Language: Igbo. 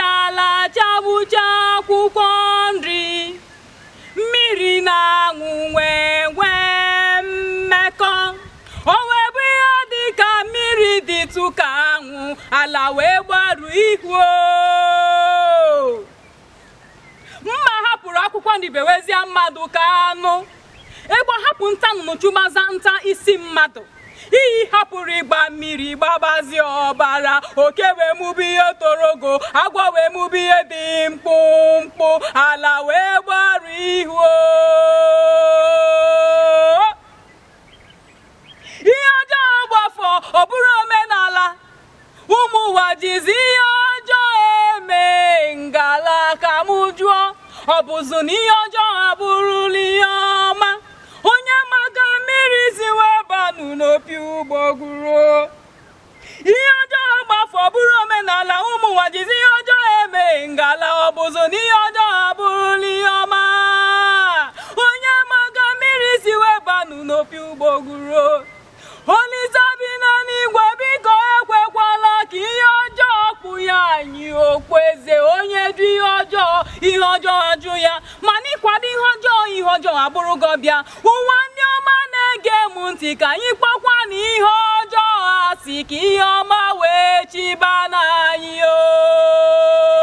Achala chabụcha akwụkwọ nri, mmiri na anwụ wee nwee mmekọ. O wee bụ ihe dị ka mmiri dịtụ ka anwụ, ala wee gbarụ ihu. Mma hapụrụ akwụkwọ nri bewezie mmadụ ka anụ. Egbe hapụ nta nnụnụ chụbaza nta isi mmadụ. Iyi hapụrụ ịgba mmiri gbabazie ọbara. Oke wee mụba ihe toro ogo, agwọ wee mụba ihe dị mkpụmkpụ, ala wee gbarụ ihu. Ihe ọjọọ gbafọ ọ bụrụ omenala, ụmụ ụwa jizi ihe ọjọọ eme ngala. Ka mụ jụọ, ọ bụzụ na ihe ọjọọ abụrụla ihe ọma? Onye maka mmiri si wee banụ n'opi ụgbọgụrụ. Ihe ọjọọ gbafọ bụrụ omenala, ụmụ ụwa jizi ihe ọjọọ eme ngala. Ọ bụzụ na ihe ọjọọ abụrụla ihe ọma? Onye maka mmiri si wee banụ n'opi ụgbọgụrụ. Olisa bi n'igwe, biko ekwekwala ka ihe ọjọọ kpụ ya anyị okpueze. Onye jụ ihe ọjọọ, ihe ọjọọ ajụ ya. Mana ịkwado ihe ọjọọ, ihe ọjọọ abụrụ gị ọbịa. Ụwa ndị ọma na-ege m ntị, ka anyị kpọkwa na ihe ọjọọ asị ka ihe ọma wee chiba n'anyị o.